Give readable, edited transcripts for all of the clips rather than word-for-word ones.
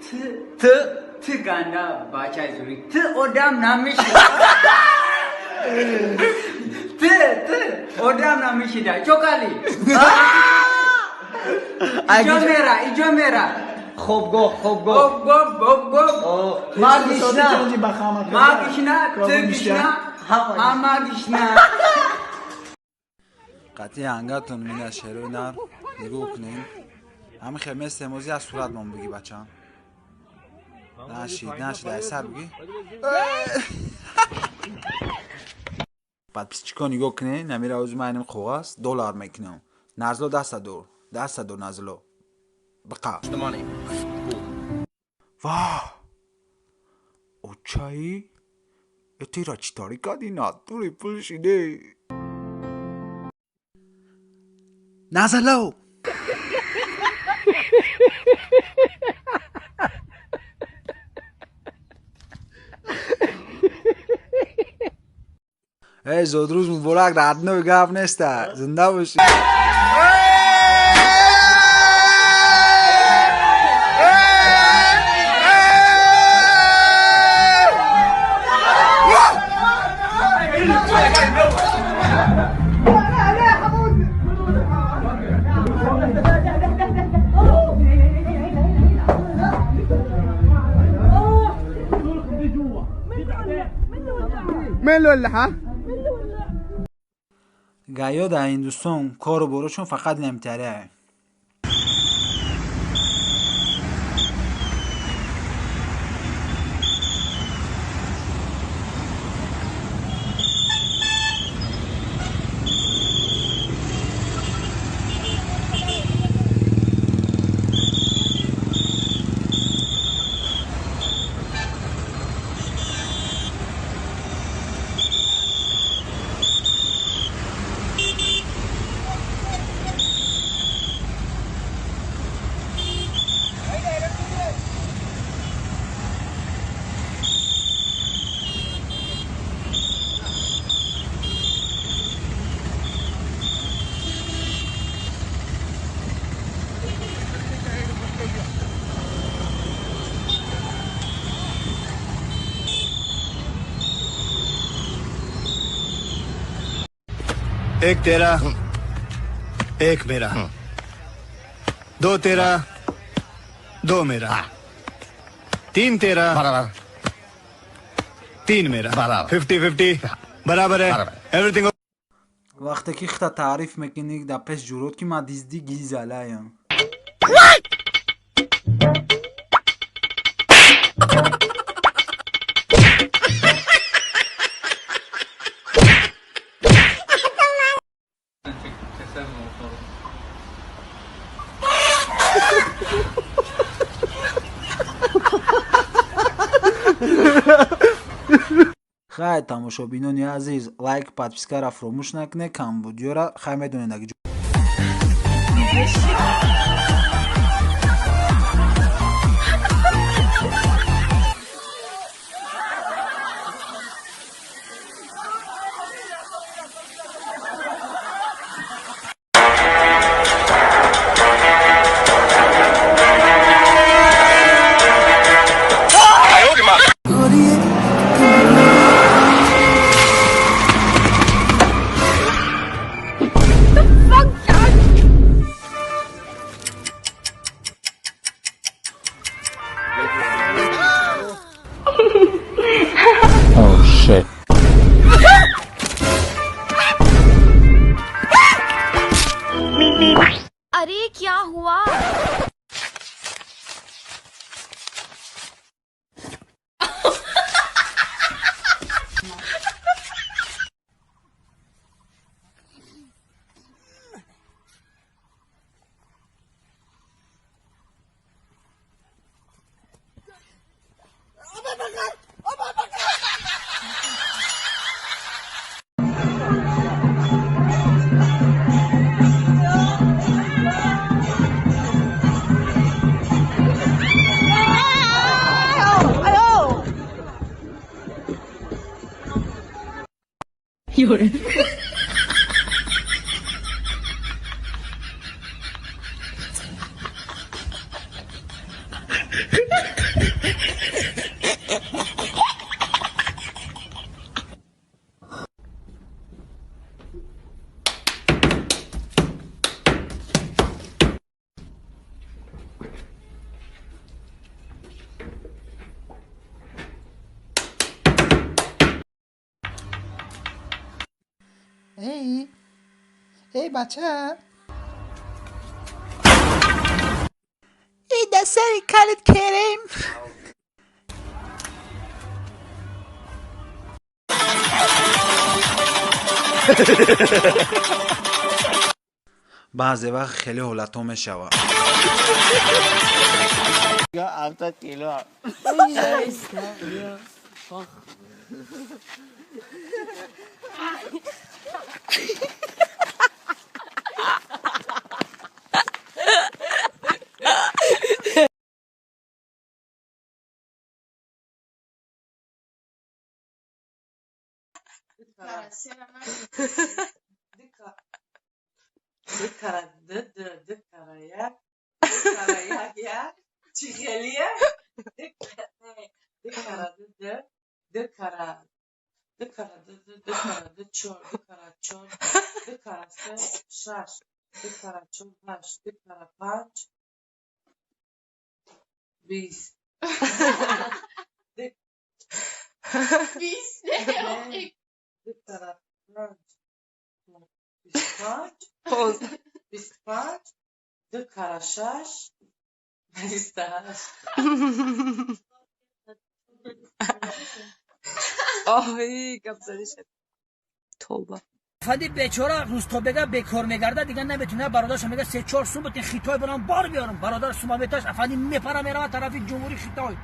Т. Т ганда бачаи зури. Т одам намешида. Т т одам намешида. Чокали. Иҷо мера, иҷо мера. Хобгоҳ, хобгоҳ. Хобгоҳ, хобгоҳ. Ма гишна. Ма гишна, т гишна, ҳама гишна. Қатъи ангатон мина шерои нар нигоҳ кунем. Ҳами хел местем, ози аз суратмон биги, бачам. Нашид, нашид, ай сар биги. Подписчико, нигоҳ кунед, намира ози ман иним коғаз доллар мекунам. Назло, даста дур, даста дур, Назло. Биқа. Ваҳ! Очаи? Этира чӣ тари кади, натури пул шиде? Назло! Эй, зодрӯз муборак, родной, гап неста. Зинда бошӣ. Гаё дар Ҳиндустон кору борочон фақат немтария. एक तेरा, एक मेरा, दो तेरा, दो मेरा, तीन तेरा, तीन मेरा, 50-50 बराबर है, एवरीथिंग। Вақте ки хита таъриф мекунӣ дар пеш ҷурот, ки ман дизди гизалаям. Хай, тамошобинони азиз, лайк, подпискаро фуромӯш накунед, камбудиёра хай медонед аги. अरे, क्या हुआ? 有人。Эй, бача, эй, да сари калит керем. Баъзе вақт хеле ҳолатҳо мешавад. 70 кило. Фади бечора рӯзтобега бекор мегарда, дигар наметуна. Бародарша мега: 3-4 сум бутин, Хитой барам, бор биёрам. Бародар сумаметаш, афанди мепара, мерава тарафи ҷумҳури Хитой,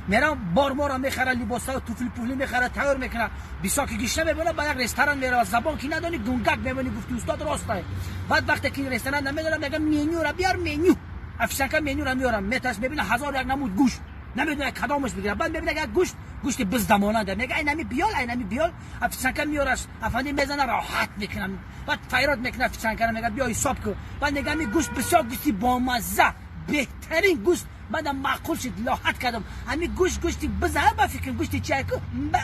мерам, бор мора мехара, либосао, туфли пуфли мехара, тайёр мекуна. Бисёр ки гишна мебона, ба як ресторан мерава. Забон ки надони, гунгак мемонӣ. Гуфти устод ростай. Баъд вақте ки ресторан намедонам, мега: «Менюра биёр, меню». Официантка менюра меёрам, меташ, мебина ҳазор як намуд гӯшт, намедона кадомаш бигира. Баъд мебина як гӯшт, гӯшти биздамонанда. Мега: «Айнами биёл, айнами биёл». Официантка меёраш, афанди мезана, роҳат мекунам. Баъд файрод мекуна официанткара, мега: «Биё, ҳисоб кун». Баъд мега: «Ами гӯшт бисёр гӯшти бомазза, беҳтарин гӯшт, баъдам маъқул шид, лоҳат кардам. Ами гӯшт, гӯшти биза, ба фикрам гӯшти чайку ба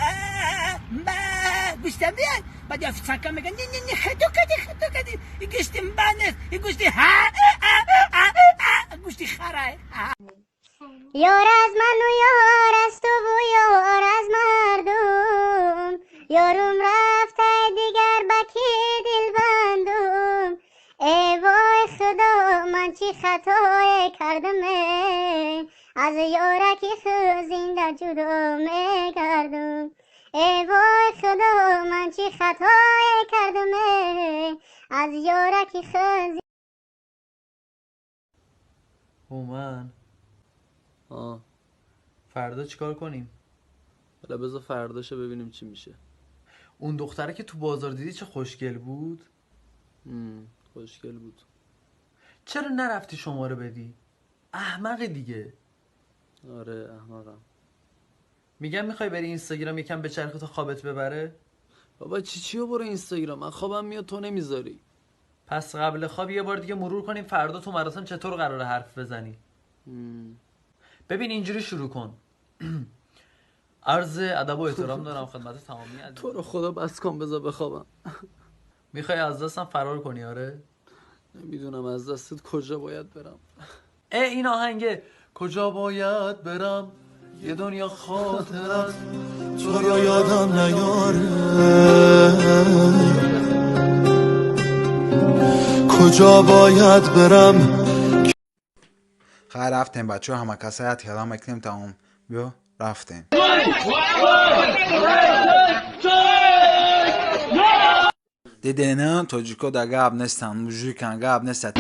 гӯштам бия». Баъд официантка мега: «Не, не, не, хато кардӣ, хато кардӣ, и гӯшти ба нест, и гӯшти ҳа гӯшти харай». Ёр аз ману, ёр аз туву ёр аз мардум, ёрум рафтай, дигар ба кӣ дилбандум? Э вой худо, ман чӣ хатое кардаме, аз ёраки худ зинда ҷудо мекардум? Э вой худо, ман чӣ хатое кардаме, аз ёраки худ هومن. آه. فردا چیکار کنیم؟ حالا بذار فرداشو ببینیم چی میشه. اون دختره که تو بازار دیدی چه خوشگل بود. خوشگل بود. چرا نرفتی شماره بدی؟ احمق دیگه. آره، احمقم. میگم میخوای بری اینستاگرام یکم به چرخ تا خوابت ببره؟ بابا، چی چی رو برو اینستاگرام؟ من خوابم میاد، تو نمیذاری. پس قبل خواب یه بار دیگه مرور کنیم فردا تو مراسم چطور قراره حرف بزنی. ببین، اینجوری شروع کن: عرض ادب و احترام دارم خدمت تمامی عزیزان. تو رو خدا بس کن، بذار بخوابم. میخوای از دستم فرار کنی، آره؟ نمیدونم از دستت کجا باید برم. اه، این آهنگه: کجا باید برم، یه دنیا خاطرت تو رو یادم نیاره. کجا باید برم؟ Хайр, рафтем, бачаҳо, ҳама каса ятхела мекунем, тамом. Биё, рафтем. Дидена, тоҷико да гап нестанд, мужикан, гап нестанд.